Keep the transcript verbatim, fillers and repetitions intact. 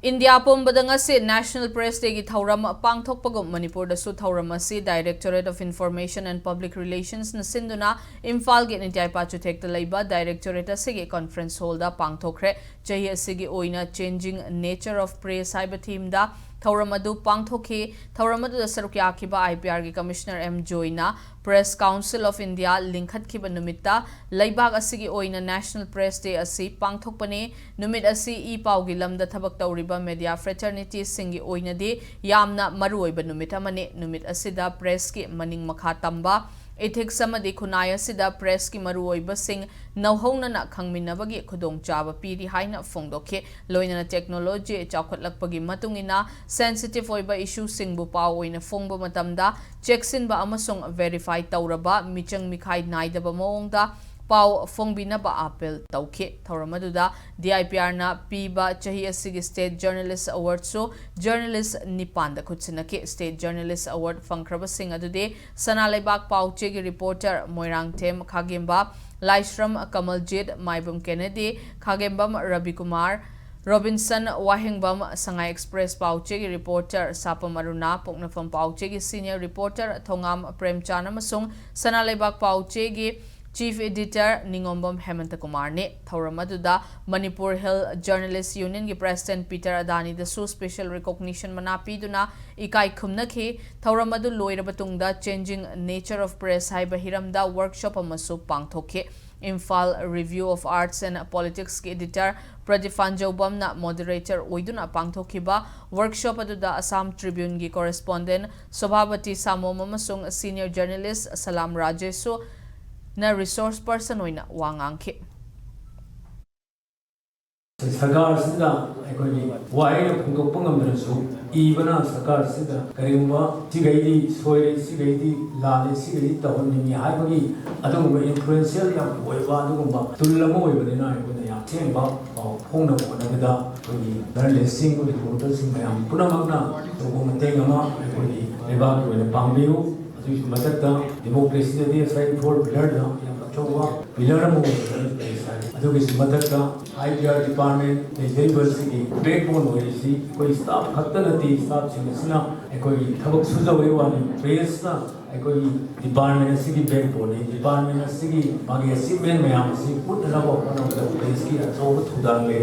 India ꯄꯨꯝꯕꯗ ꯉꯁꯤ National Press Day ꯒꯤ ꯊꯧꯔꯝ ꯄꯥꯡꯊꯣꯛꯄꯒꯨꯝ ꯃꯅꯤꯄꯨꯔꯗꯁꯨ ꯊꯧꯔꯝ ꯑꯁꯤ Directorate of Information and Public Relations ꯅ ꯁꯤꯟꯗꯨꯅ ꯏꯝꯐꯥꯜꯒꯤ ꯅꯤꯡꯇꯥꯏ ꯄꯥꯆꯨꯊꯦꯛꯇ ꯂꯩꯕ Directorate ꯑꯁꯤꯒꯤ conference hall ꯗ ꯄꯥꯡꯊꯣꯛꯈ꯭ꯔꯦ꯫ ꯆꯍꯤ ꯑꯁꯤꯒꯤ ꯑꯣꯏꯅ Changing Nature of Press ꯍꯥꯏꯕ theme ꯗ ꯊꯧꯔꯝ ꯑꯗꯨ ꯄꯥꯡꯊꯣꯛꯈꯤ꯫ ꯊꯧꯔꯝ ꯑꯗꯨꯗ ꯁꯔꯨꯛ ꯌꯥꯈꯤꯕ I P R ꯒꯤ Commissioner M ꯖꯣꯏꯅ Press Council of India ꯂꯤꯡꯈꯠꯈꯤꯕ ꯅꯨꯃꯤꯠꯇ ꯂꯩꯕꯥꯛ ꯑꯁꯤꯒꯤ ꯑꯣꯏꯅ National Press Day ꯑꯁꯤ ꯄꯥꯡꯊꯣꯛꯄꯅꯤ꯫ ꯅꯨꯃꯤꯠ ꯑꯁꯤ ꯏ ꯄꯥꯎꯒꯤ ꯂꯝꯗ ꯊꯕꯛ ꯇꯧꯔꯤꯕ media fraternity ꯁꯤꯡꯒꯤ ꯑꯣꯏꯅꯗꯤ ꯌꯥꯝꯅ ꯃꯔꯨꯑꯣꯏꯕ ꯅꯨꯃꯤꯠ ꯑꯃꯅꯤ꯫ ꯅꯨꯃꯤꯠ ꯑꯁꯤꯗ press ꯀꯤ ꯃꯅꯤꯡ ꯃꯈꯥ ꯇꯝꯕ, ethics ꯑꯃꯗꯤ ꯈꯨꯟꯅꯥꯏ ꯑꯁꯤꯗ press ꯀꯤ ꯃꯔꯨꯑꯣꯏꯕꯁꯤꯡ ꯅꯧꯍꯧꯅꯅ ꯈꯪꯃꯤꯟꯅꯕꯒꯤ ꯈꯨꯗꯣꯡꯆꯥꯕ ꯄꯤꯔꯤ ꯍꯥꯏꯅ ꯐꯣꯡꯗꯣꯛꯈꯤ꯫ ꯂꯣꯏꯅꯅ technology ꯆꯥꯎꯈꯠꯂꯛꯄꯒꯤ ꯃꯇꯨꯡ ꯏꯟꯅ sensitive ꯑꯣꯏꯕ issue ꯁꯤꯡꯕꯨ ꯄꯥꯎ ꯑꯣꯏꯅ ꯐꯣꯡꯕ ꯃꯇꯝꯗ ꯆꯦꯛꯁꯤꯟꯕ ꯑꯃꯁꯨꯡ verify ꯇꯧꯔꯕ, ꯃꯤꯆꯪ ꯃꯤꯈꯥꯏ ꯅꯥꯏꯗꯕ ꯃꯑꯣꯡꯗ ꯄꯥꯎ ꯐꯣꯡꯕꯤꯅꯕ appeal ꯇꯧꯈꯤ꯫ ꯊꯧꯔꯝ ꯑꯗꯨꯗ D I P R ꯅ ꯄꯤꯕ ꯆꯍꯤ ꯑꯁꯤꯒꯤ State Journalist Award ꯁꯨ journalist ꯅꯤꯄꯥꯟꯗ ꯈꯨꯠꯁꯤꯟꯅꯈꯤ꯫ State Journalist Award ꯐꯪꯈ꯭ꯔꯕꯁꯤꯡ ꯑꯗꯨꯗꯤ ꯁꯅꯥ ꯂꯩꯕꯥꯛ ꯄꯥꯎ ꯆꯦꯒꯤ reporter ꯃꯣꯏꯔꯥꯡꯊꯦꯝ ꯈꯥꯒꯦꯝꯕ, ꯂꯥꯏꯁ꯭ꯔꯝ ꯀꯃꯜꯖꯤꯠ, ꯃꯥꯏꯕꯝ ꯀꯦꯅꯦꯗꯤ, ꯈꯥꯒꯦꯝꯕꯝ ꯔꯕꯤꯀꯨꯃꯥꯔ, ꯔꯣꯕꯤꯟꯁꯟ ꯋꯥꯍꯦꯡꯕꯝ, ꯁꯉꯥꯏ Express ꯄꯥꯎ ꯆꯦꯒꯤ reporter ꯁꯥꯄꯝ ꯑꯔꯨꯅꯥ, ꯄꯣꯛꯅꯐꯝ ꯄꯥꯎ ꯆꯦꯒꯤ senior reporter ꯊꯣꯉꯥꯝ ꯄ꯭ꯔꯦꯝꯆꯥꯟ ꯑꯃꯁꯨꯡ ꯁꯅꯥ ꯂꯩꯕꯥꯛ ꯄꯥꯎ ꯆꯦꯒꯤ chief editor ꯅꯤꯉꯣꯝꯕꯝ ꯍꯦꯃꯟꯇ ꯀꯨꯃꯥꯔꯅꯤ꯫ ꯊꯧꯔꯝ ꯑꯗꯨꯗ Manipur Hill Journalist Union ꯒꯤ president Peter ꯑꯗꯥꯅꯤꯗꯁꯨ special recognition ꯃꯅꯥ ꯄꯤꯗꯨꯅ ꯏꯀꯥꯏ ꯈꯨꯝꯅꯈꯤ꯫ ꯊꯧꯔꯝ ꯑꯗꯨ ꯂꯣꯏꯔꯕ ꯇꯨꯡꯗ Changing Nature of Press ꯍꯥꯏꯕ ꯍꯤꯔꯝꯗ workshop ꯑꯃꯁꯨ ꯄꯥꯡꯊꯣꯛꯈꯤ꯫ Imphal Review of Arts and Politics ꯀꯤ editor ꯄ꯭ꯔꯗꯤꯞ ꯄꯥꯟꯖꯧꯕꯝꯅ moderator ꯑꯣꯏꯗꯨꯅ ꯄꯥꯡꯊꯣꯛꯈꯤꯕ workshop ꯑꯗꯨꯗ Assam Tribune ꯒꯤ correspondent ꯁꯣꯚꯥꯕꯇꯤ ꯁꯥꯃꯣꯝ ꯑꯃꯁꯨꯡ senior journalist ꯁꯂꯥꯝ ꯔꯥꯖꯦꯁꯨ ꯅ resource person ꯑꯣꯏꯅ ꯋꯥ ꯉꯥꯡꯈꯤ꯫ ꯁꯔꯀꯥꯔꯁꯤꯗ ꯑꯩꯈꯣꯏꯒꯤ ꯋꯥꯍꯩꯅ ꯐꯣꯡꯗꯣꯛꯄ ꯉꯝꯗ꯭ꯔꯁꯨ, ꯏꯕꯅ ꯁꯔꯀꯥꯔꯁꯤꯗ ꯀꯔꯤꯒꯨꯝꯕ ꯁꯤꯈꯩꯗꯤ ꯁꯣꯏꯔꯦ, ꯁꯤꯈꯩꯗꯤ ꯂꯥꯜꯂꯦ, ꯁꯤꯈꯩꯗꯤ ꯇꯧꯍꯟꯅꯤꯡꯉꯤ ꯍꯥꯏꯕꯒꯤ ꯑꯗꯨꯒꯨꯝꯕ influential ꯌꯥꯝ ꯑꯣꯏꯕ ꯑꯗꯨꯒꯨꯝꯕ tool ꯑꯃ ꯑꯣꯏꯕꯅꯤꯅ, ꯑꯩꯈꯣꯏꯅ ꯌꯥꯝ ꯑꯁꯦꯡꯕ ꯄꯥꯎ ꯐꯣꯡꯅꯕ ꯍꯣꯠꯅꯕꯗ ꯑꯩꯈꯣꯏꯒꯤ journalist ꯁꯤꯡ, reporter ꯁꯤꯡ ꯃꯌꯥꯝ ꯄꯨꯝꯅꯃꯛꯅ ꯑꯆꯧꯕ ꯃꯇꯦꯡ ꯑꯃ ꯑꯩꯈꯣꯏꯒꯤ ꯂꯩꯕꯥꯛꯀꯤ ꯑꯣꯏꯅ ꯄꯥꯡꯕꯤꯌꯨ꯫ ꯃꯊꯛꯇ ꯗꯦꯃꯣꯀ꯭ꯔꯦꯁꯤꯗꯗꯤ ꯉꯁꯥꯏ ꯐꯣꯔ ꯄꯤꯂꯔꯗ ꯌꯥꯝ ꯑꯆꯧꯕ ꯄꯤꯂꯔ ꯑꯃ ꯑꯣꯏꯅ ꯂꯩ ꯍꯥꯏ꯫ ꯑꯗꯨꯒꯤꯁꯨ ꯃꯊꯛꯇ ꯑꯥꯏ ꯄꯤ ꯑꯥꯔ ꯗꯤꯄꯥꯔꯠꯃꯦꯟ ꯂꯩꯖꯔꯤꯕꯁꯤꯒꯤ ꯕꯦꯛꯕꯣꯟ ꯑꯣꯏꯔꯤꯁꯤ ꯑꯩꯈꯣꯏ ꯁ꯭ꯇꯥꯐ ꯈꯛꯇ ꯅꯠꯇꯦ꯫ ꯁ꯭ꯇꯥꯐꯁꯤꯡ ꯑꯁꯤꯅ ꯑꯩꯈꯣꯏꯒꯤ ꯊꯕꯛ ꯁꯨꯖꯕꯒꯤ ꯋꯥꯅꯤ꯫ ꯄ꯭ꯔꯦꯁꯅ ꯑꯩꯈꯣꯏꯒꯤ ꯗꯤꯄꯥꯔꯠꯃꯦꯟ ꯑꯁꯤꯒꯤ ꯕꯦꯛꯕꯣꯟꯅꯤ꯫ ꯗꯤꯄꯥꯔꯠꯃꯦꯟ ꯑꯁꯤꯒꯤ ꯃꯥꯒꯤ ꯑꯦꯆꯤꯞꯃꯦꯟ ꯃꯌꯥꯝ ꯑꯁꯤ ꯎꯠꯅꯅꯕ ꯍꯣꯠꯅꯕꯗ ꯄ꯭ꯔꯦꯁꯀꯤ ꯑꯆꯧꯕ ꯊꯧꯗꯥꯡ ꯂꯩ꯫